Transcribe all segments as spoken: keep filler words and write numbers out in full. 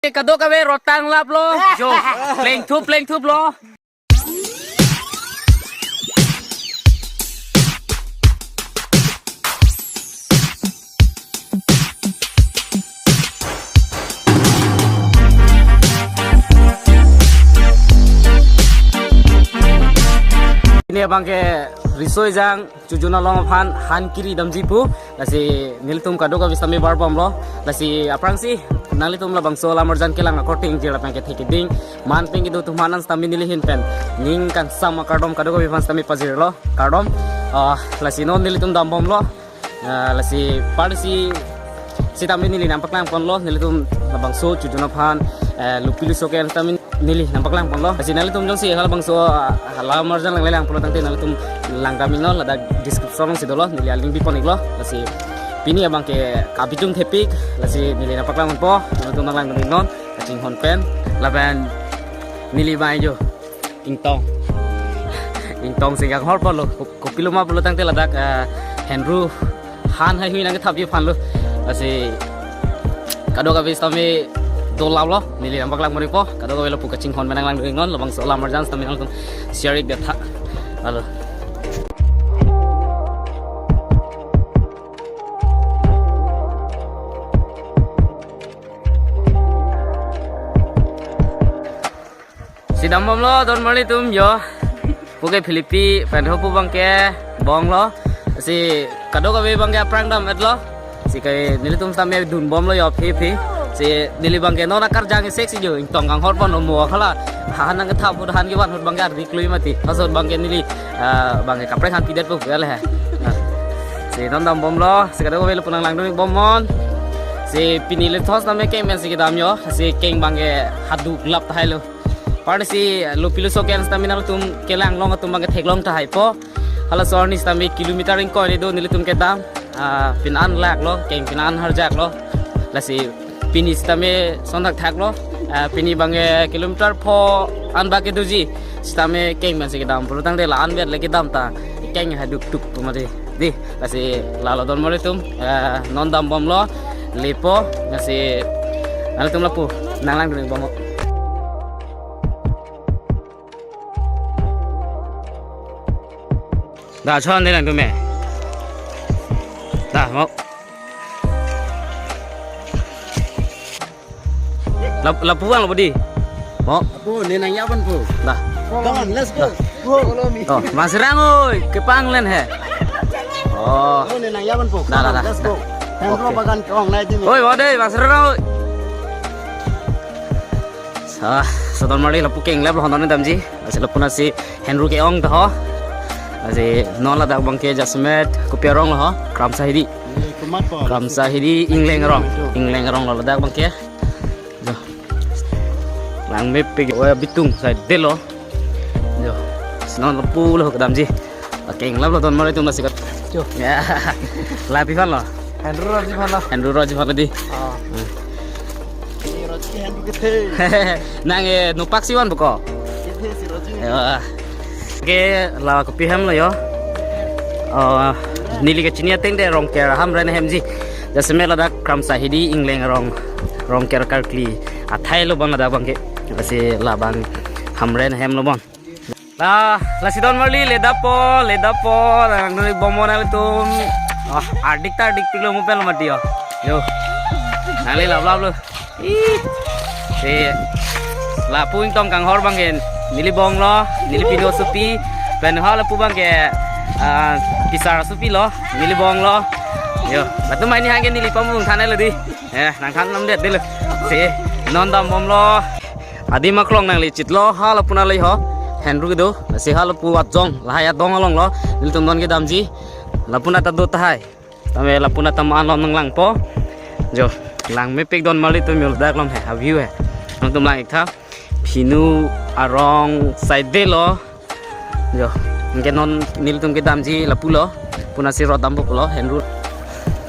Kadokave rot tanglaplo. Jo, plengthup, plengthuplo. Pini abangke riso ejang chojun along aphan han kiri damji pu. Lasi nelitum kadokave sitame varbomlo. Lasi aphrangsi nanglitum labangso alam arjan kelang akorte ingjir lapen kethe keding man pen kedo atum aphan sitame neli ahin pen ning kangsam akardom kadokave aphan sitame pajirlo, kardom. Ah, lasi non nelitum dambomlo. Ah, lasi parsi sitame neli nangpaklangponlo, nelitum labangso chojun aphan, eh, lupi luso ke sitame neli nangpaklangponlo. Lasi nanglitum jongsi halabangso, ah, alam arjan langle lang pulo tangte nanglitum langdam iknon, ladak description alongsi dolo, neli a-link bipon iklo. Lasi pini abangke kabichung thepik, lasi neli nangpaklangponpo, nanglitum nanglang iknon, kachinghon pen, lapen neli abang jo. Ingtong. Ingtong si kanghorponlo. Ko-, kopiloma pulo tangte ladak, eh, henru han haihui nangkethapji aphanlo. Lasi kadokave sitame dolaplo. Neli nangpaklangponpo. Kadokave lapu kachinghon pen nanglang iknon. Labangso alam arjan sitame nangtum share ik detha. Halo. Si dambomlo don marli atum jo. Puke Philippi pen ho pu abangke bonglo. Si kadokave abangke aphrang dam-etlo. Si ke nelitum sitame dunbomlo jo aphi aphi. Si neli abangke non akarjang seksi jo. Ingtong kanghorpon omo akhala. Han nangkethap ahut han kevan ahut abangke ardi klui mati. Laso ahut abangke neli, ah, abangke kaprek han pidetpo pu le he. Ah. Si non dambomlo. Si kadokave lapu nanglangdun ikbom non. Si pini lethos sitame keng pensi kedam jo. Si keng abangke hadu glap tahailo. Parsi lupi luso ke sitame nangtum kelang along atum abangke theklong tahaipo. Halaso arni sitame kilometer ingkoi le do nelitum kedam. Ah, pini an laklo, keng pini an harjaklo. Lasi pini sitame sonthakthaklo. Ah, pini abangke kilometer pho an abangke doji. Sitame keng pensi kedam. Pulo tangte la-an vet le kedam ta. Keng ha dukduk pu mati. Dei, lasi lalo don marli atum, eh, non dambomlo, lepo, lasi nanglitum lapu nanglangdun ikbom. Da, chon de nangtum me. Da, mo. Lap-, lapu bang lapu di. Mo. Apo, ne nangyaponpo. Dah. Come on, let's go. Follow me. Oh, Mas Rang oi, kepanglen he. Oh. Oh, ne nangyaponpo. Dah, dah, dah, let's go. Dah. Henru, oke, bagan ke-ong nai di. Oi, mo dei, Mas Rang oi. Sa, so don marli lapu keng lap lo hondon damji. Lasi lapu nasi henru ke-ong ta ho. Lasi non ladak abangke jasemet kopi arong lo ho. Kramsa Hidi. Ini komat po. Kramsa Hidi Ingleng arong. Ingleng arong lo ladak abangke. Jo. Langmepik, oh ya, bitung saidelo. Jo. Si non lapu lo kedamji. Oke, inglap lo don marli atum nasi kat. Jo. Ya. Lapi aphan lo. Henru roji aphan lo. Henru roji aphan lo dei. Oh. Hmm. Ini roji henru kethe. Nang, eh, nopak si van boko. Kethe si roji. Ya. Oke, la kopi hem lo jo. Oh, neli kechini ateng de Rongker Hamren ahemji. Jasemet ladak Kramsa Hidi Ingleng arong, Rongker karkli athai lo abang ladak abangke. Lasi labang Hamren ahem lo abang. La, lasi don marli le dapo, le dapo, nangdun ikbom nanglitum. Oh, ardik ta ardik pik lo mo pen lo mati jo. Jo. Nangli laplap lo. Ih. Si lapu ingtong kanghor abangke neli bonglo, neli pinu asopi, pen ha lapu abangke, ah, pisar asopi lo, neli bonglo. Jo, latum mai ni hangke neli pamung than lo dei. Eh, nangthan namdet dei lo. Si non dambomlo. Adim aklong nangli chitlo, ha lapu nangli ho. Henru do. Si ha lapu ajong, lahai adong along lo. Nelitum non kedamji. Lapu nat ta do tahai. Tame lapu nat ta ma-an lo nanglangpo. Jo, langmepik don marli atum jo, ladak lom he, a-view he. Nangtum lang ik tha. Pinu arong saidelo. Jo, anke non nelitum kedamji lapu lo. Lapu nasi rot dampo lo, henru.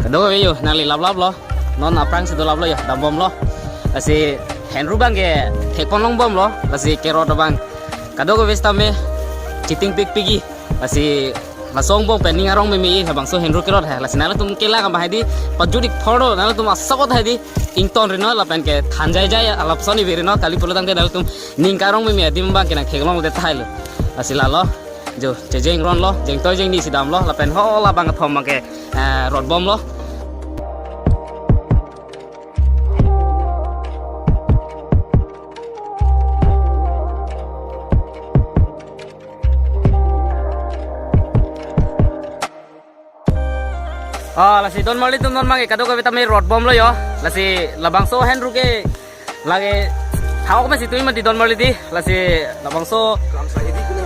Kadokave jo, nangli laplap lo. Non aphrang si dolap lo jo, dambomlo. Lasi henru abangke thekpon longbomlo. Lasi kerot abang. Kadokave sitame chiting pikpikji. Lasi Laso angbong pen ning arong meme, labangso Henru kerot he. Lasi nanglitum kelang abang hedi, pajut ik thordo, nanglitum asokot hedi ingtonri non, lapen kethan jaijai, alapson ivirnon, kali pulo tangte nanglitum ning karong meme adim abang ke nangtheklongle tahai lo. Lasi lalo, jo, chejeng ronlo, jengtoi jengni si damlo, lapen ho labang kethom abang ke, eh, rotbomlo. Ah, lasi don marlitum, non abang ke kadokave tame rotbomlo jo. Lasi labangso Henru ke lake thahok pen si tui mati don marli di. Lasi labangso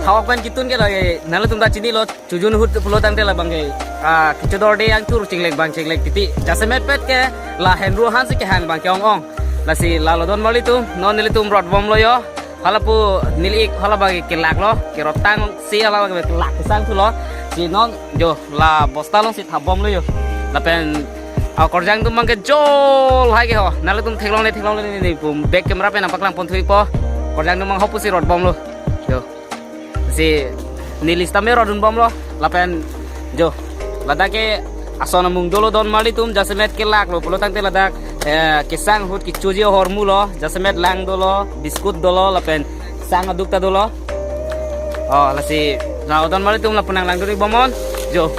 thahok pen kitun ke lake nanglitum ta chinilo, chojun ahut pulo tangte labang ke, ah, kechodorde angthur chinglek bang chinglek titi. Jasemet pet ke la Henru aphan si kehang abang ke ong ong. Lasi lalo don marlitum, non nelitum rotbomlo jo. Halapu neli ik hala abang ke kelaklo, kerotang si hala abang ke kelak kesang thulo. Si non jo la bosta along si thabomlo jo. Lapen, ah, korjang atum abang ke jol hai ke ho. Nanglitum theklongle theklongle ne ne pu back camera pen nangpaklang pon thu ikpo. Korjang atum abang ho pusi rotbomlo. Jo. Si neli sitame rotdunbomlo. Lapen jo, ladak ke ason amung dolo don marlitum, jasemet kelaklo pulo tangte ladak, eh, kesang ahut kechoji ahormu lo, jasemet lang dolo, biscuit dolo, lapen sang aduk ta dolo. Oh, lasi, lalo don marlitum, lapu nanglang dun ik bomnon. Jo.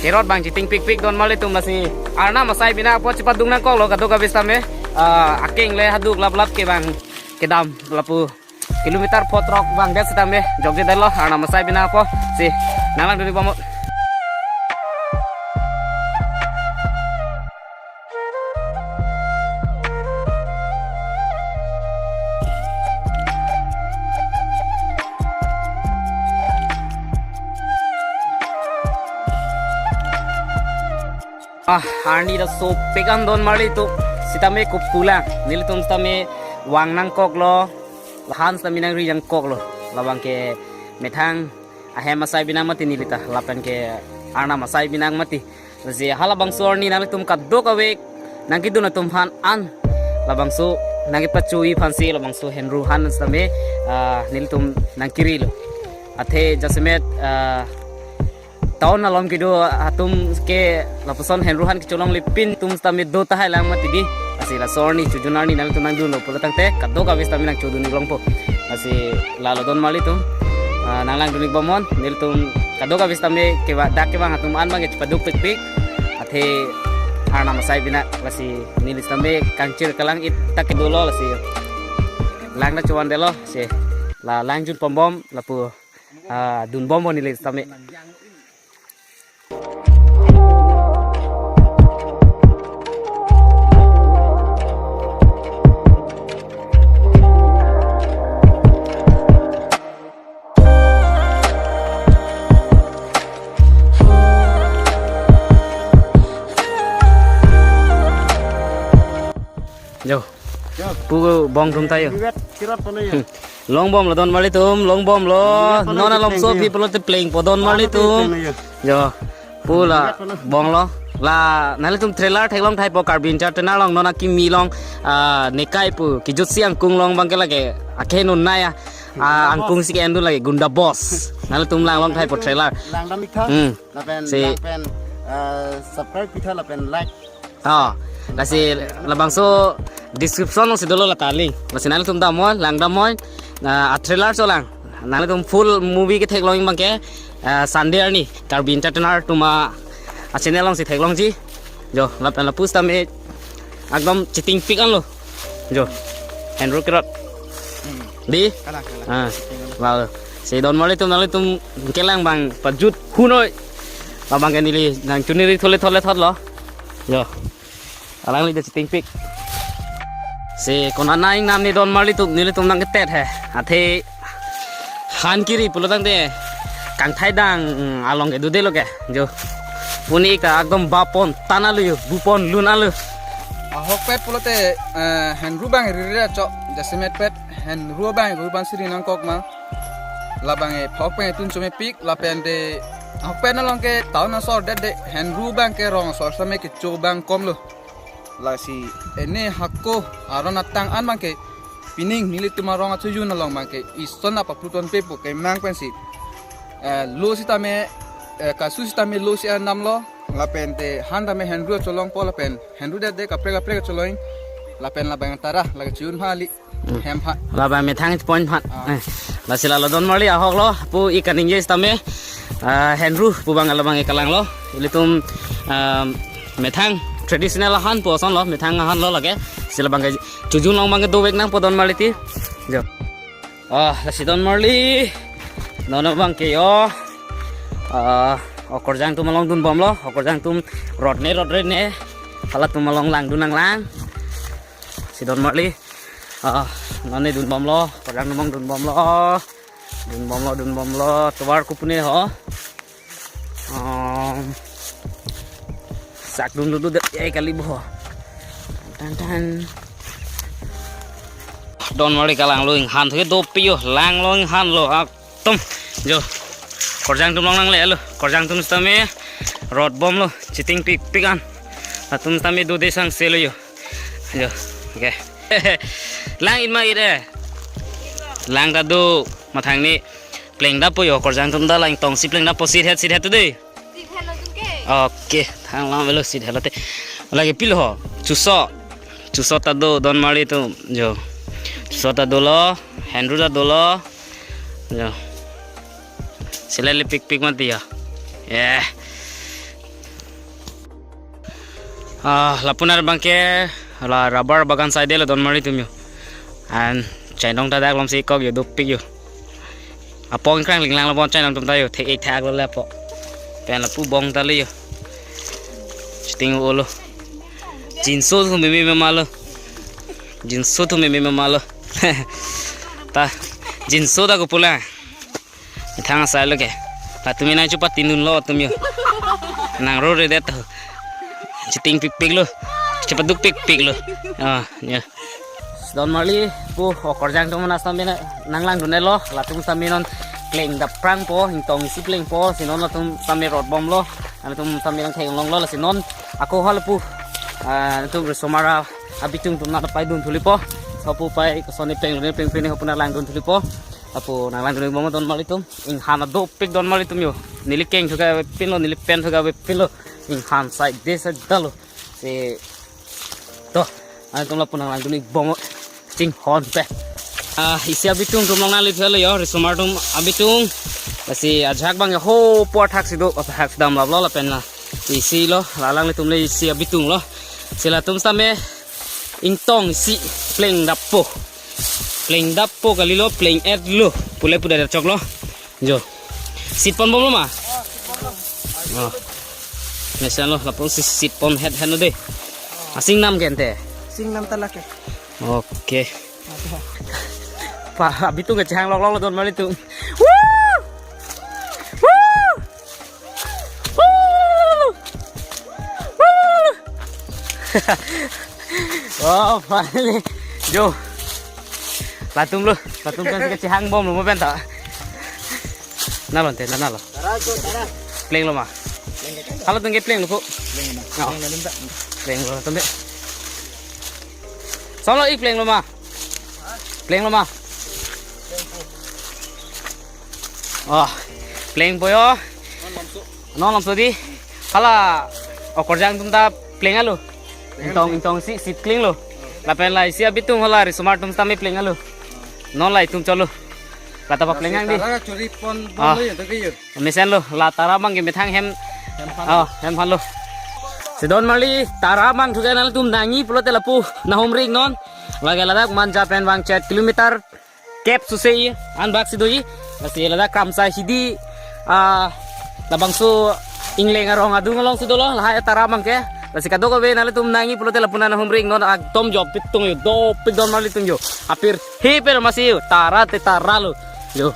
Kerot abang chitingpikpik don marlitum, lasi arnam asai bina apot chepadung nangkoklo kadokave sitame. Ah, akeng le haduk laplap ke abang kedam lapu kilometer pho throk abang det sitame jokjedetlo, arnam asai bina apot. Si, nanglang dun ik bomnon. Ah, arni ta sopik an don marlitum. Sitame kopulang. Nelitum sitame vang nangkoklo. Lahan sitame nangri nangkoklo. Labang ke methang ahem asai binang mati neli ta. Lapen ke arnam asai binang mati. Lasi halabangso arni nanglitum kadokave nangkedun atum aphan an, labangso nangkepachui aphansi labangso Henru aphan sitame, ah, nelitum nangkerilo. Athe jasemet, ah, town along kedo atum ke lapuson Henru aphan kecholongle pin atum sitame do tahai lang mati di. Lasi laso arni chojun arni nanglitum nangdunlo pulo tangte kadokave sitame nangchodun ik longpo. Lasi lalo don marlitum, ah, nanglang dun ik bomnon, nelitum kadokave sitame keva dak kevang atum an abang ke chepadukpikpik. Athe arnam asai bina, lasi neli sitame kangchir kalang-it ta kedolo, lasi lang ta chovandetlo, si la lang junponbom lapu, ah, dunbompo neli sitame. Jo. Jo. Pu bong atum ta jo. Liwet kerot pano jo. Hmm. Longbomlo don marlitum, longbomlo. Liwet pano non jo along pleng so jo. Pi pulote plengpo don marlitum. Pleng jo. Jo. Pu la bonglo. La nanglitum trailer theklong thaipo Karbi Entertainer along non akimi along, ah, nekai pu kijutsi angkung along abang ke lake akeheno nai a. Ah, angkung si ke-endun lake Gunda Boss. Nanglitum langlong thaipo trailer. Langdam ik tha. Hmm. Lapen, si, lapen, eh, subscribe pitha lapen like. Oh, lasi labangso description along si dolo lata link. Lasi nanglitum damnon, langdamnon. Na a trailer cholang. Nanglitum full movie ketheklong abang ke, eh, Sunday arni Karbi Entertainer atum a channel along si theklongji. Jo, lapen lapu sitame ekdom chitingpik anlo. Jo. Henru kerot. Hmm. Di? Kalang, kalang. Ah. Chitingpik anlo. Lalo. Si don marlitum nanglitum kelang abang pajut hunoi. Labang ke neli nangchuniri thole thole thotlo. Jo. Alangli ta chitingpik. Si konat nang ingnam ne don marlitum, nelitum nangketet he. Athe han kiri pulo tangte kangthai dang along ke dodelo ke. Jo. Puni ik ta ekdom bapon tan alu jo, bupon lun alu. Ahokpet pulote, eh, Henru abang riri ra chok, jasemet pet Henru abang guru ban siri nangkok ma. Labang e phok pen tun chomepik lapen de ahokpet along ke town asor det de Henru abang ke rong asor sitame kecho abang komlo. Lasi ene hako aron atang an abang ke pining nelitum arong achojun along abang ke ison apapluton pepo kemang pensi, eh, lo sitame Eh, kasu sitame lo si anam lo, lapen te han tame henru cholongpo lapen henru det det kaprek kaprek cholong, lapen labang tara, lake chun hali, Hmm. hem ha. Labang methang point phan. Ah. Eh, lasi lalo don marli ahok lo, pu ik kaningje sitame, ah, henru pu abang labang ik kalang lo. Ilitum, ah, methang traditional ahan pu ason lo, methang ahan lo lake. Si labang ke chojun long abang ke dovek nangpo don marli ti. Jo. Ah, lasi don marli. Non abang ke yo. Ah, okorjang atum along dunbom lo, okorjang atum rot ne rot re ne. Halatum along langdun nanglang. Si don marli. Ah, non ne dunbom lo, okorjang atum along dunbom lo. Dunbom lo, dunbom lo. Tovar kopune ho. Um, sak dun dun dun, eh, kali bo. Tan tan. Don marli kalang lo, inghan thu ke dopik yo, lang lo inghan lo, ah, tum, jo. Okorjang atum along nangle lo, okorjang atum sitame, rot bom lo, chiting pikpik an. Latum sitame do de sang se lo yo. Jo, oke. Lang in ma ire. Lang ta do, mathang ni. Pleng dappo yo, okorjang atum ta lang tong si pleng dappo, sit het, sit het tu dei. Sit het lo atum ke. Oke, thang lang velo sit het lo te. Lake pilo ho, chuso. Chuso ta do, don marli atum, jo. Chuso ta dolo, henru ta dolo. Jo. Sila le pikpik mati ya. Yeah. Ah, lapunar abang ke la rubber bagan side lo don marli atum yo. An chainong ta dak lom si kok yo, dopik yo. Apong krang linglang lo bon chainong atum ta yo, thek ik thak lo le apo. Pen lapu bong ta le yo. Chiting o lo. Jinso thu meme mema lo. Jinso thu meme mema lo. Ta jinso ta ko pula. Ithang asai lo ke. Latum inai chupa tinun lo atum yo. Nang ro re det to. Chiting pikpik lo. Chupa duk pikpik lo. Ah, ya. Don marli pu okorjang atum anas tame nang langdun lo. Latum sitame non pleng dap prangpo, ingtong isi plengpo, si non latum sitame rot bom lo. Latum sitame nang theng long lo, lasi non ako hal pu. Ah, latum risomar abitung atum nangpaidun thulipo. Sopu pai kosoni pleng lo ne pleng pleng ne hopuna langdun thulipo. Lapu nang langdun bom don marli atum. Inghan ta dopik don marli atum yo. Neli keng thu kavepin lo, neli pen thu kavepin lo. Inghan side de side da lo. Si to, nangtum lapu nang langdun bom chinghon pe. Ah, isi abitung atum along nangli thulo yo, risomar atum abitung. Lasi ajahak abang ho apor thak si do, apor thak dam lap lo lapen la. Isi lo, la alanglitum le isi abitung lo. Si latum sitame ingtong isi pleng dappo. Pleng dappo kali lo, pleng et lo. Pule puda chok lo. Jo. Sit pon bom lo ma? Oh. Mesen lo, lapu si sit pon het het lo de. Asing nam ke ante. Sing nam ta lake. Oke. Pa, abitung kechang lok lok lo don marli atum. Woo! Woo! Woo! Woo! Oh, finally. Jo. Latum lo, latum kan kechehang bom lo mo pen ta. Na lo ante, na, na lo. Tara jo, tara. Pleng lo ma. Halatum ke pleng lo ko. Pleng na. Oh. Pleng na lim ta. Pleng lo tum be. Solo ik pleng lo ma. Pleng lo ma. Oh, plengpo yo. Non lam so di. Hala okorjang atum ta pleng alo. Ingtong, ingtong si, sit kling lo. Lapen la isi abitung hala risomar atum sitame pleng alo. Non la itum cholo. Lata pa pleng ang di. Tara churi pon Ah. Bom lo yo, tapi yo. Mesen lo, la tara abang ke methang hem. Hem phan. Oh, hem phan lo. Si don marli, tara abang thu ke nangtum nangji pulote lapu nahumri iknon. Lake ladak Manja pen vang chet kilometer kep susi an bak si doji. Lasi ladak Kramsa Hidi, ah, labangso Ingleng arong adung along si dolo, lahai tara abang ke. Lasi kadokave nanglitum nangji pulote lapu nahumri iknon, ekdom jo abitung yo, dopik don marli atum yo. Apirthe pen masi yo, tara te tara lo. Yo.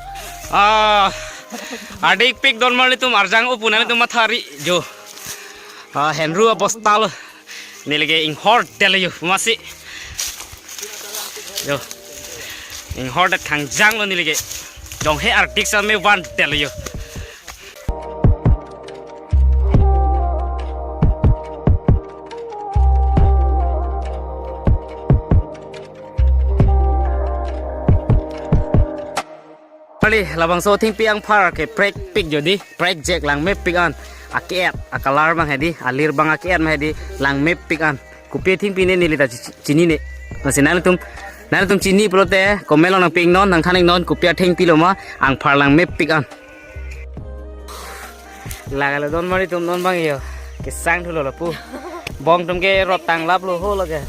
Ah, adikpik don marli atum, arjang upu nanglitum mathari jo. Ah, henru abosta lo. Neli ke inghor det lo yo, masi. Yo. Inghor det khangjang lo neli ke. Dong he ardik sitame van det lo yo. Kali, labangso thengpi angphar ke prek pik jodi, prek jek langmepik an. Ake-et, a-color abang hedi, alir abang ake-et ma hedi, langmepik an. Kopi thengpi ne neli ta chi-, chinine. Lasi nanglitum, nanglitum chini pulote, comment along nangpi-iknon, nangthan-iknon, kopi athengpi lo ma, angphar langmepik an. Lake la donmar atum non abang yo. Kesang thulo lapu. Bong atum ke rot tanglaplo ho lake.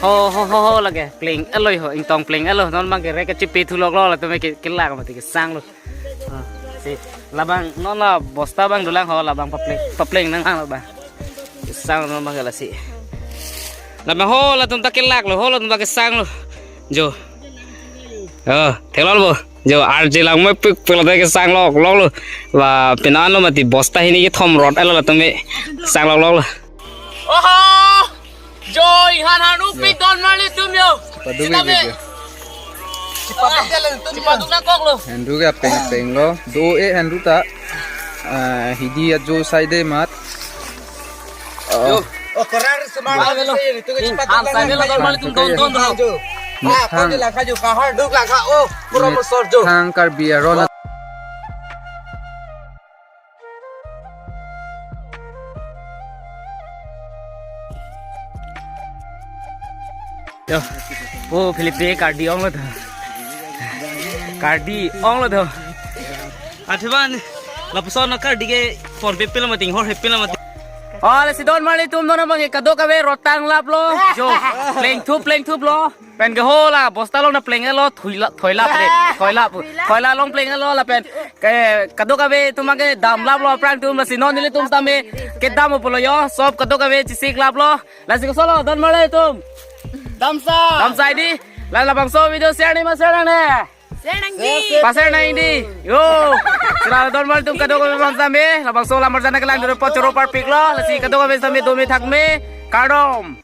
Ho, ho, ho, ho lake. Pleng-etlo ho, ingtong pleng-etlo. Non abang ke rek kachipi thuloklo latum ke kelak mati kesanglo. Ah, si. Labang non la bosta abang dolang ho, labang papleng, papleng nang abang labang. Kesang non abang ke lasi. Labang ho latum ta kelaklo, ho latum ta kesanglo. Jo. Oh, theklong bo. Jo, arje langmepik pulote kesanglokloklo. Lapen anlo mati bosta hini kethom rot-etlo latum me. Sanglokloklo. Oho! Jo, inghan hanupik donmar atum yo. Padu sitame. Bebe. Chipaduk jalan tu chipaduk nangkoklo. Hendru ke apeng apeng lo. Do-e hendru ta. Ah, hidi ajo side mat. Oh. Oh, korar semar. Ham sai lo donmar atum don don don. Ah, kau di langkha jo, kahar duk langkha. Oh, pura mesor jo. Thang Karbi aron. Yo, oh, Philippe Kardi onglo tho. Kardi onglo tho. Athe ban, lapuson Kardi ke phone pe pil mati, hor he pil mati. Oh, lasi donmar atum non abang ke kadokave rot tanglaplo. Jo, plengthup, plengthuplo. Pen ke ho la, bosta along ta pleng-etlo, thoila, thoilap de, thoilap, thoila along pleng-etlo lapen ke kadokave atum ke damlaplo aphrang atum lasi non nelitum tame kedam pulo yo, sob kadokave chisiklaplo. Lasi kosonlo donmar atum. Damsai. Damsai di. La labangso video share nangji ma share nangne. Share nangji. Pa-share nangji. Yo. Sila donmar atum kadokave abang tame. Labangso lamar jana kelang duro po choro parpiklo. Lasi kadokave tame dome thakme. Kardom.